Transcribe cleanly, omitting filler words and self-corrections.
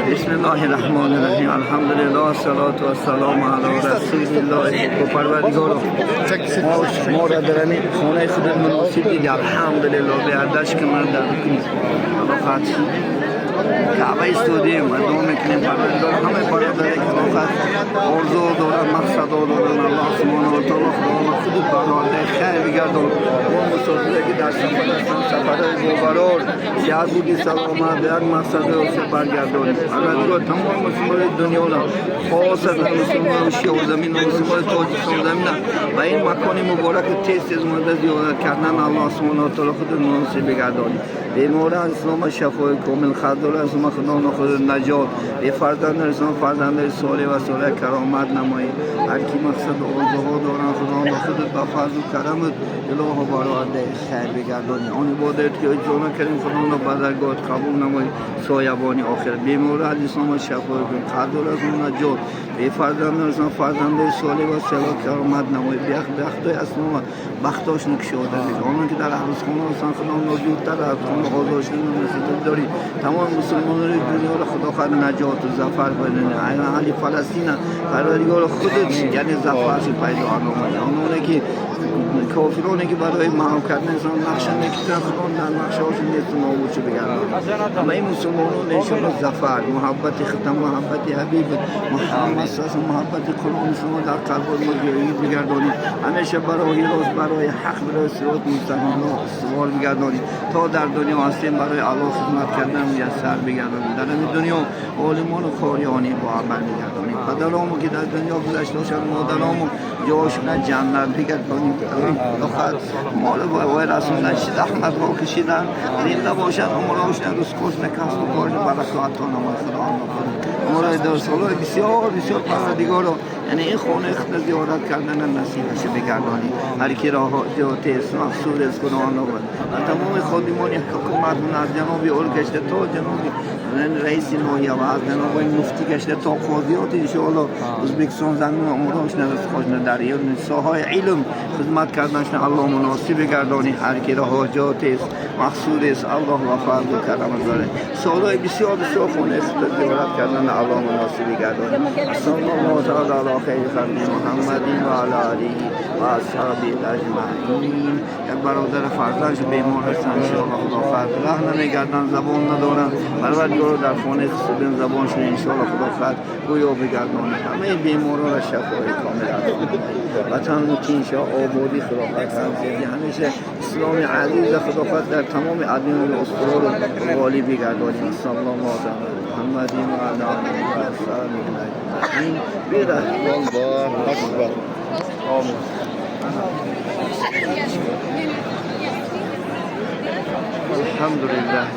Бисмиллоҳи-раҳмони-раҳим. Алҳамдулиллоҳ, салоту вассалому ало расулиллоҳ. Парвардигоро, моро дар ҳамин хонаи худат муносиб диди. Алҳамдулиллоҳ, беардаш ки ман дар Худоқат Каъба истодем ва дуо мекунем. Парвардигор, ҳамаи бародаре ки Худоқат орзу доранд, мақсадҳо доранд, Аллоҳ субҳонаҳу ва таоло Худованд худат баровардаи хайр бигардон. Мо мусофире ки дар сафар ҳастанд, сафарҳои бобарор, сиҳат буди, саломат, ба як мақсади осе баргардонем. Парвардигор, тамоми мусулмонои дунёро, хосатан мусулмонои шиозамин ва мусулмонои Тоҷикистон замина ба ин макони мубораку тез тез омада зиёрат кардан, Аллоҳ субҳонаҳу ва таоло худат муносиб бигардонӣ. Беморан ислома шафои комил, хардор ислома Худо худ наҷот, бефарзанд ислом фарзандаи солеҳ ва солеҳ каромат намоӣ. Ҳар ки мақсаду орзуҳо доранд, Худо худат ба фазлу карамат илоҳо баровардаи хайр бигардонӣ. Он ибодат ки иҷро накардем, Худо ба даргоҳат қабул намоӣ, соябони охират. Беморан ислома шафои кун, хардор ислом наҷот, бефарзанд ислом фарзандаи солеҳ ва солеҳ каромат намоӣ. Бахтои ислома бахтошон кушода бигар. Онон ки дар ҳабсхона ҳастанд, Худо зудтар ҳабсхона озод шудан насиб дорӣ. Тамоми мусулмонони дунёро Худо хоҳад наҷоту зафар бидонӣ. Аҳли Фаластина, Парвардигоро, худат яъне зафаршо пайдо намоӣ. Ононе ки кофироне ки барои маҳв кардани инсон нақша мекашанд, Худо дар нақшаҳошон несту нобудшо бигардонад. Ҳамаи мусулмонон иншоалло зафар, муҳаббати худам, муҳаббати ҳабиб Муҳаммад саллаллоҳу, муҳаббати Қуръони шумо дар қалбҳои мо ҷойгир бигардонӣ. Ҳамеша ба роҳи рост, барои ҳақ, барои сироти мустақим устувор бигардонӣ. То дар дунё ҳастем, барои Аллоҳ хидмат кардан муяссар бигардонӣ. Дар ҳамин дунё олимону қориёни бо амал бигардонӣ. Падаромо ки дар дунё гузашта бошанд, модарому ҷошона ҷаннат бигардонӣ. Худо моли вой расондан, заҳматҳо кашидан, зинда бошанд, умрҳошона, ризқошона, касбу коршона баракат ато намои. Худо умрҳои солҳои бисёр бисёр, Парвардигоро, яъне ин хонаи худро зиёрат кардана насибаша бигардонӣ. Ҳар ки роҳ ҷотест, мақсуд аст, Худо ва тамоми ходимони ҳукумат, аз ҷаноби олӣ гашта то ҷаноби раиси ноҳия ва аз ҷаноби муфтӣ гашта то қозиёт, иншоалло Ӯзбекистон замин умрҳошона, ризқошона дар соҳаи илм хидмат карданашона Аллоҳ муносиб бигардонӣ. Ҳар ки роҳ ҷотест, мақсуд аст, Аллоҳ ва фазлу карамат дорад. Солҳои бисёр бисёр хонаи худро зиёрат кардан Аллоҳ муносиб бигардонӣ. Саллаллоҳу таала ала хайри халқи Муҳаммадин ва ала алиҳи ва асҳобиҳи аҷмаин. Як бародар фарзандш бемор ҳастанд, иншоалло Худо хоҳад раҳ намегарданд, забон надоранд. Парвардигоро, дар хонаи хусубин забоншон иншоалло Худо хоҳад гӯё бигардонад. Ҳамаи беморонро шафои комил ато намоӣ. Ватан тинча, ободӣ, Худо хоҳад ҳамеша исломи азиза Худо хоҳад дар тамоми адёни устувору ғолиб бигардонӣ. Саллаллоҳу таала Муҳаммадин ва ала алиҳи ва асҳобиҳи аҷмаин. Аллоҳу акбар. Омин. Алҳамдулиллаҳ.